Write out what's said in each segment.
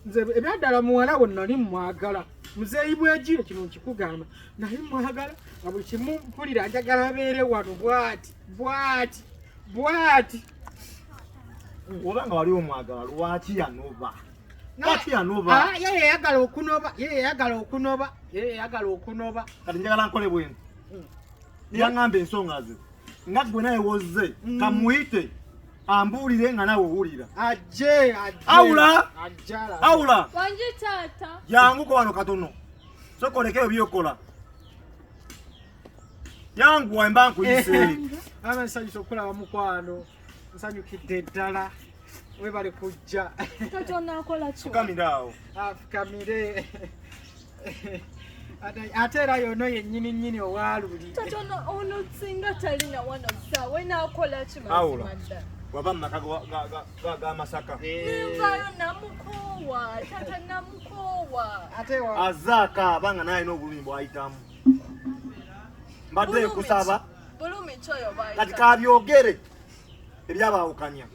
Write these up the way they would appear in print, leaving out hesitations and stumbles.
Nze ebyaddala muwala wo nali mwagala. Muzeeyi Bwegire kino nkikugamba. Nali mwagala nga buli kimu mpulira njagala abeere wano bwati bwati bwati. Oba nga wali omwagala lwaki yanoba? Lwaki yanoba? Ah, ye yayagala okunoba, ye yayagala okunoba, ye yayagala okunoba. Kati njagala nkole bwenti. Yaŋŋamba ensonga ze nga ggwe naye wozze kamuyite ambuulire nga nawe owulira. Ajje ajje. Awula! Ajje alabe. Awula! Wangi taata. Janguko wano katono. Sooka olekeyo by'okola. Yanguwa mba nkuyise. Maama nsanyuse okulaba mukwano. Nsanyukidde ddala. Webale kujja. Taata onaakola ki? Fukamira awo. Afukamire. Ate era yono yennyini nnyini owaluli. Taata ono singa talina wano ssaawa enaakola ki Awula. mazima ddala? Wava mu maka ga Masaka. Nenvaayo namukoowa, taata namukoowa. Ate wa Azze akaaba nga naye alina obulumi bw'ayitamu. Mbadde nkusaba Bulumi ki oyo bw'ayitamu? kati kabyogere ebyabaawukanya.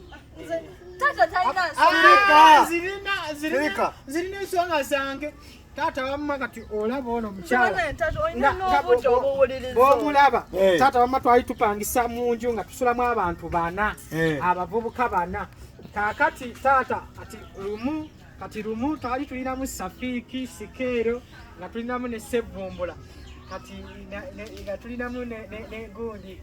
Nze taata talina Ah, nsonga. Sirika. zirina zirina Sirika. zirina ensonga zange. Taata wamma kati olaba ono omukyala. Nze taata olina Nga- nga n'obudde obuwuliriza. Bw'omulaba Hey. taata wamma twali tupangisa mu nju nga tusulamu abantu bana Hey. abavubuka bana. Kaakati taata kati lumu kati lumu twali tulinamu Safiiki Sikeero nga tulinamu ne Ssevumbula kati nga tulinamu ne gundi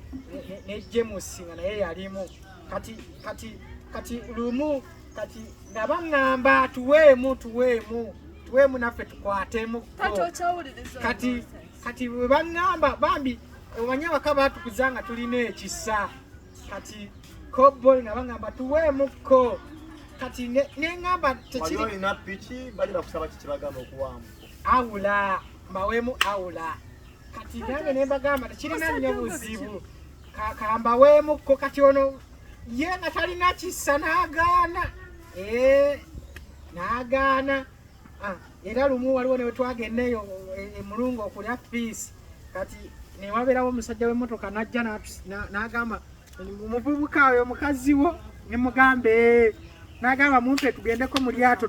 ne James nga naye yalimu kati kati kati lumu kati nga baŋŋamba tuweemu tuweemu tuweemu naffe tukwatemu Taata okyawuliriza kati nonsense. kati bwe baŋŋamba bambi omanyi awaka baatukuza nga tulina ekisa kati kobboyi nga baŋŋamba tuweemukko kati ne ŋŋamba Wali tekiri olina piki bali bakusaba ki kyebagamba okuwaamu? Awula mbaweemu awula kati nange ne mbagamba tekirina nnyo buzibu kambaweemukko kati ono ye nga talina kisa n'agaana n'agaana. Era lumu waliwo ne wetwagenda eyo e Mulungu okulya fiisi kati ne wabeerawo omusajja w'emmotoka n'ajja n'agamba omuvubuka oyo mukazi wo ne mugamba n'agamba mumpe tugendeko mu lyato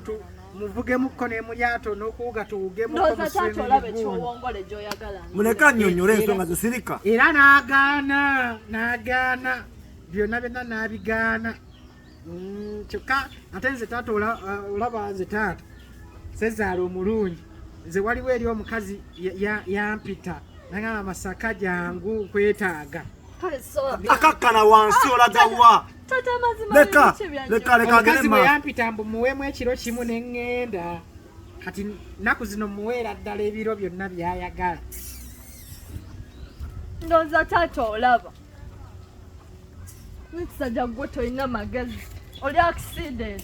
muvugemukko ne mu lyato n'okuwuga tuwugemuko Ndowooza mu taata swimming olaba pool. ekiwongole gy'oyagala. Muleke annyonnyole ensonga ze sirika. Era n'agaana n'agaana byonna byonna n'abigaana. Kyokka ate nze taata olaba nze taata sezaala omulungi nze waliwo eri omukazi yampita nagamba Masaka jangu nkwetaaga. Kale so Akakkana wansi olaga wa? Taata amazima Leka, biki byanjye? leka, leka agende Omukazi bwe maaso. yampita mbu muweemu ekiro kimu ne ŋŋenda kati nnaku zino muweera ddala ebiro byonna by'ayagala. Ndowooza taata olaba. N'ekisajja gwe tolina magezi. Oli accident.